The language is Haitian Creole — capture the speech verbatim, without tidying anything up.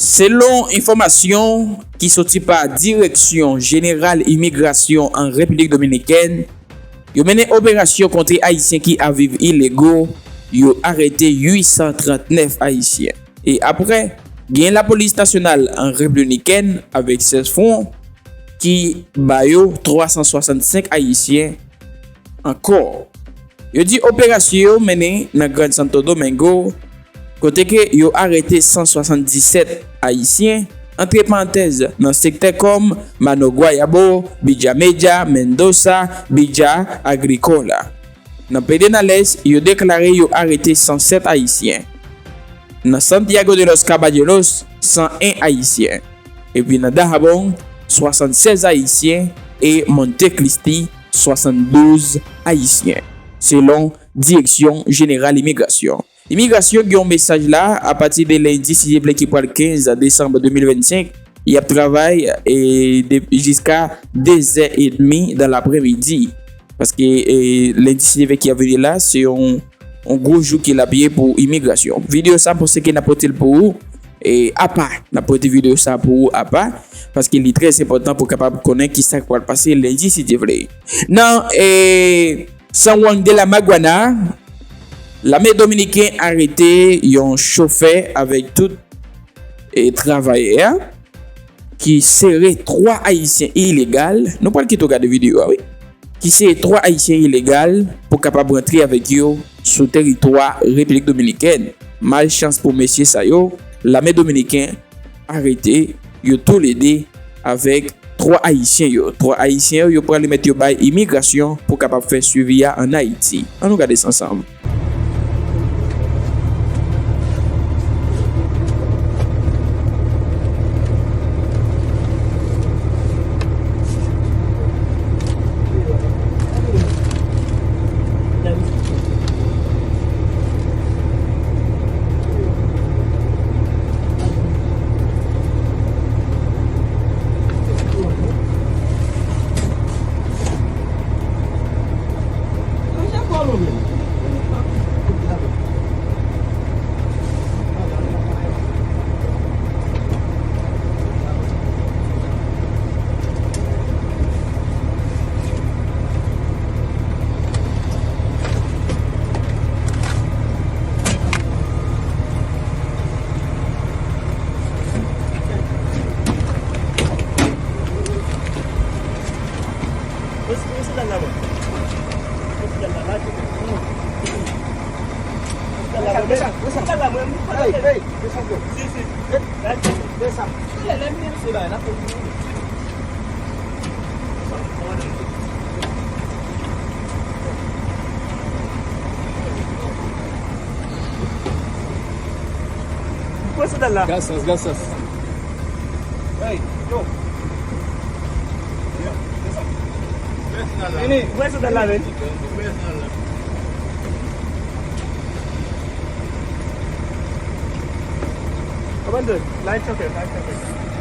Selon enfòmasyon ki soti pa Direksyon Jeneral Imigrasyon an Repiblik Dominikèn, yo mennen operasyon kont Ayisyen ki ap viv ilego, yo arete uit san trannèf Ayisyen. E apre, gen Lapolis Nasyonal an Repiblik Dominikèn avèk sèz fwon ki ba yo twa san swasannsenk Ayisyen ankò. Yo di operasyon yo mennen nan Gran Santo Domingo, kote ke yo arete san swasanndisèt Ayisyen, antre parantèz, nan sektè kòm Mano Guayabo, Villa Mella, Mendoza, Villa Agrícola. Nan Pedernales, yo deklare yo arete san sèt Ayisyen. Nan Santiago de los Caballeros, san en Ayisyen. Epi nan Dajabón, swasannsèz Ayisyen e Montecristi, swasanndouz Ayisyen, selon Direksyon Jeneral Imigrasyon. Imigrasyon gen yon mesaj la apati de lendi, si Dye vle, ki pral kenz desanm de mil vennsenk, y ap travay e de, jiska de zè edmi dan lapremidi. Paske e, lendi, si Dye vle, ki ap vini la, se yon, yon gwo jou ki l ap ye pou imigrasyon. Videyo sa, m panse ke n ap pote l pou ou e, apa. N ap pote videyo sa pou ou apa, paske li trè enpòtan pou w kapab konnen ki sa k pral pase lendi, si Dye vle. Nan e, San Juan de la Maguana, lame dominiken arete yon chofè avèk tout e, travayè a ki sere twa Ayisyen ilegal. Nou pral kite w gade videyo a, wi. Ki sere twa Ayisyen ilegal pou kapab rantre avèk yo sou teritwa Repiblik Dominikèn. Malchans pou mesye sa yo, lame dominiken arete yo toulede avèk twa Ayisyen yo. Twa Ayisyen yo, yo pral remèt yo bay imigrasyon pou kapab fè swivi a ann Ayiti. Ann nou gade sa ansanm. Hey, hey, desann. Desann. Pran sandal la. Gasans, gasans. Hey, yo. Vini, pran sandal la, men. Abandon, life jacket, life jacket.